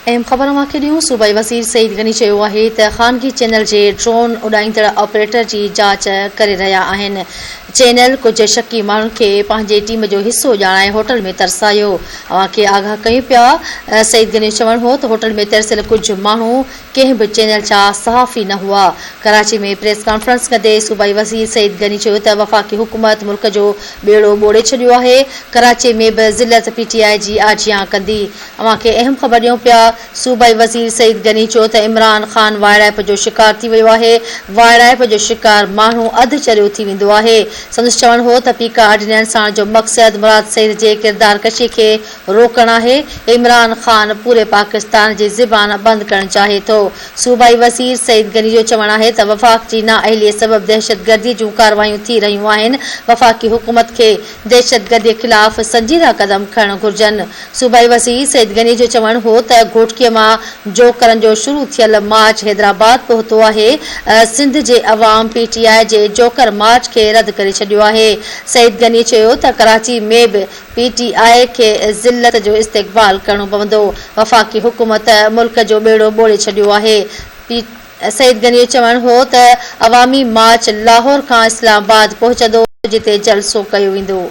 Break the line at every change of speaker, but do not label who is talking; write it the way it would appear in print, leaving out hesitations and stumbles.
اهم خبر اوهان کي ڏيون، صوبائي وزير سعيد غني چيو آهي ته خانگي چينل جي ڊرون اڏائيندڙ آپريٽر جي جاچ ڪري رهيا آهن، چينل ڪجهه شڪي ماڻهن کي پنهنجي ٽيم جو حصو ڄاڻائي هوٽل ۾ ترسايو، اوهان کي آگاهه ڪيون پيا، سعيد غني جو چوڻ هو ته هوٽل ۾ ترسيل ڪجهه ماڻهو ڪنهن به چينل جا صحافي نه هئا. ڪراچي ۾ پريس ڪانفرنس ڪندي صوبائي وزير سعيد غني چيو ته وفاقي حڪومت ملڪ جو ٻيڙو ٻوڙي ڇڏيو آهي، ڪراچي ۾ به ذلت پي ٽي آء جي آجيان ڪندي. اوهان کي اهم خبر ڏيون پيا، صوبائي وزير سعيد غني چيو ته عمران خان وائڙائپ جو شڪار ٿي ويو آهي، وائڙائپ جو شڪار ماڻهو اڌ چريو ٿي ويندو آهي. سندس چوڻ هو ته پيڪا آرڊيننس آڻڻ جو مقصد مراد سعيد جي ڪردار ڪشي کي روڪڻ آهي، عمران خان پوري پاڪستان جي زبان بند ڪرڻ چاهي ٿو. صوبائي وزير سعيد غني جو چوڻ آهي ته وفاق جي نااهلي سبب دهشتگردي جون ڪارروايون ٿي رهيون آهن، وفاقي حڪومت کي دهشتگردي خلاف سنجيده قدم کڻڻ گهرجن. صوبائي وزير سعيد غني جو چوڻ هو ته گهوٽڪي مان جوڪرن جو شروع ٿيل مارچ حيدرآباد پهتو آهي، سنڌ جي عوام پي ٽي آء جي جوڪر مارچ کي رد ڪري ڇڏيو آهي. سعيد غني چيو ته ڪراچي ۾ به پي ٽي آء کي ذلت جو استقبال ڪرڻو پوندو، وفاقي حڪومت ملڪ جو ٻيڙو ٻوڙي ڇڏيو آهي. پي سعيد غني جو چوڻ هو ته عوامي مارچ لاهور کان اسلام آباد پهچندو جتي جلسو ڪيو ويندو.